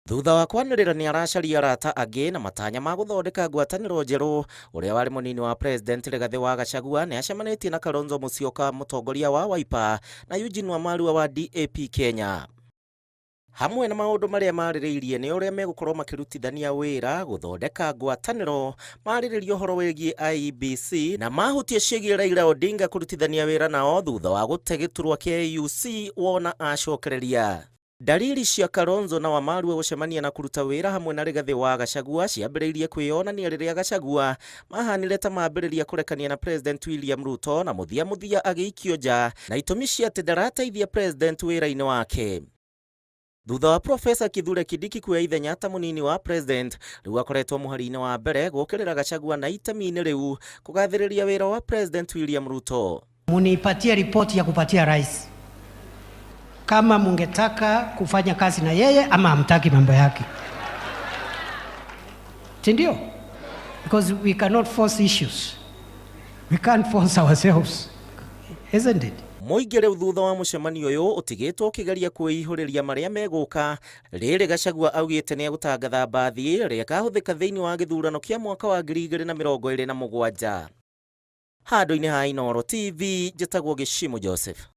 Thutha wa kwanĩrĩra nĩ aracaria arata angĩ na matanya ma gũthondeka ngwatanĩro njerũ, ũrĩa warĩ mũnini wa President Rigathĩ wa Gachagua nĩ acemanĩtie na Kalonzo Musyoka mũtongoria wa Wiper na Eugene Wamalwa wa DAP Kenya. Hamwe na maũndũ marĩa marĩrĩirie nĩ ũrĩa megũkorwo makĩrutithania wĩra gũthondeka ngwatanĩro, marĩrĩria ũhoro wĩgiĩ IEBC na mahutia ciĩgiĩ Raila Odinga kũrutithania wĩra nao thutha wa gũte gĩturwa kĩa AUC wona acokereria. Dalili cia Kalonzo na Wamalwa gũcemania na kũruta wĩra hamwe na Rigathĩ wa Gachagua ciambĩrĩirie kwĩyonania rĩrĩa Gachagua mahanire ta mambĩrĩria kũrekania na President William Ruto na mũthia mũthia agĩikio nja na itũmi cia atĩ ndarateithia President wĩra-inĩ wake. Thutha wa Profesa Kithure Kindiki kuoya ithenya ta mũnini wa President, rĩu akoretwo mũhari-inĩ wa mbere gũkĩrĩra Gachagua na itemi-inĩ rĩu kũgathĩrĩria wĩra wa President William Ruto. Munipatie ripoti ya kupatia rais kama mungetaka kufanya kazi na yeye ama hamtaki mambo yake, si ndio? Because we cannot force issues, we can't force ourselves, isn't it? Mũingĩ rĩu thutha wa mũcemanio ũyũ ũtigĩtwo ũkĩgeria kwĩihũrĩria marĩa megũka. Rĩrĩ Gachagua augĩte nĩ egũtangatha mbathi ĩrĩa ĩkahũthĩka thĩinĩ wa gĩthurano kĩa mwaka wa 2027. Handũ-inĩ ha Inooro TV, njĩtagwo Gĩcimu Joseph.